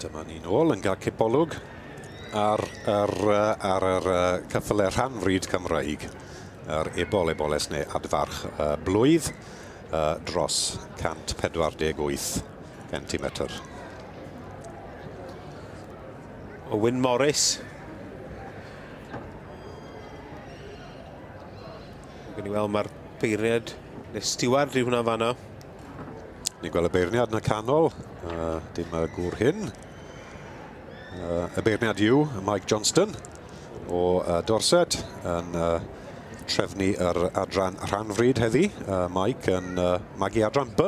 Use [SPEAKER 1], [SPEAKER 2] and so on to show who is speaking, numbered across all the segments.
[SPEAKER 1] Dyma ni'n ôl yn cael cipolwg ar yr ceffylau rhanfrid Cymreig, yr ebol, eboles neu adfarch blwydd dros 148 cm.
[SPEAKER 2] Owen Morris. Gwni weld mae'r beirniad, neu stiward yw hwnna fanno.
[SPEAKER 1] Ni'n gweld y beirniad yn y canol, dim y gŵr hyn. Y beirniad yw Mike Johnston o Dorset yn trefnu yr adran rhanfrid heddi. Mike yn magu adran B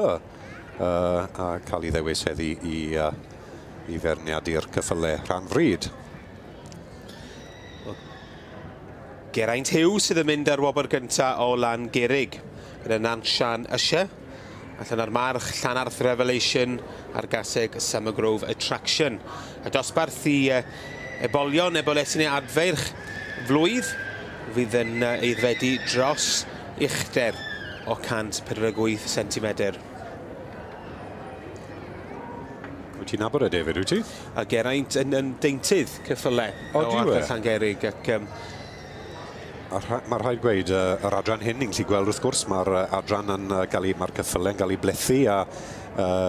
[SPEAKER 1] a cael ei ddewis heddi i feirniadu'r ceffylau rhanfrid.
[SPEAKER 2] Geraint Hughes sydd yn mynd ar wobr gyntaf o Langurig gyda Nanshan Usher. Allan ar march Llanarth Revelation a'r gaseg Summer Grove Attraction. A dosbarth i ebolion, ebolesi neu adfeirch flwydd fydd yn aeddfedu dros uchder o 148 cm.
[SPEAKER 1] Wyt ti'n nabod e, David, wyt ti?
[SPEAKER 2] A Geraint yn deintydd ceffylau o ardal Llangurig. Ac,
[SPEAKER 1] mae rhaid gweud, yr adran hyn, ni'n gallu gweld wrth gwrs, mae'r adran yn cael ei, mae'r ceffylau'n cael ei blethu a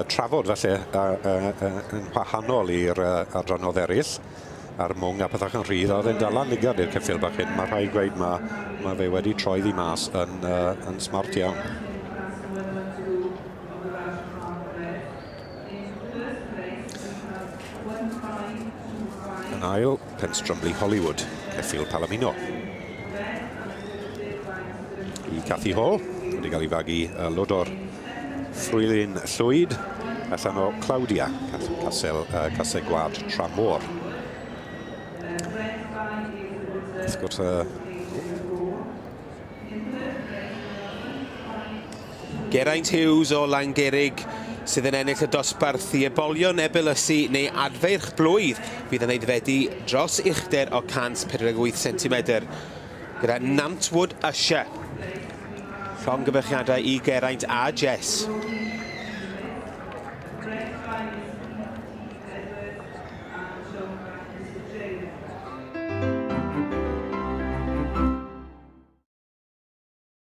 [SPEAKER 1] trafod falle yn wahanol i'r adranodd eraill, a'r mwng a pethach yn rhydd, a oedd e'n dala ligad i'r ceffyl bach hyn. Mae rhaid gweud, mae fe wedi troi ddi mas yn smart iawn. Yn ail, Penstrumley Hollywood, ceffyl Palomino. I Cathy Hall, wedi cael ei fagu Lodor Ffrwylyn Llwyd, allan o Claudia, Caseg Gwlad Tramor. Wrth gwrs,
[SPEAKER 2] Geraint Hughes o Langurig sydd yn ennill y dosbarth i ebolion, ebelysu neu adfeirch blwydd fydd yn aeddfedu dros uchder o 148 cm gyda Nantwood Usher. Llongyfarchiadau i Geraint a Jess.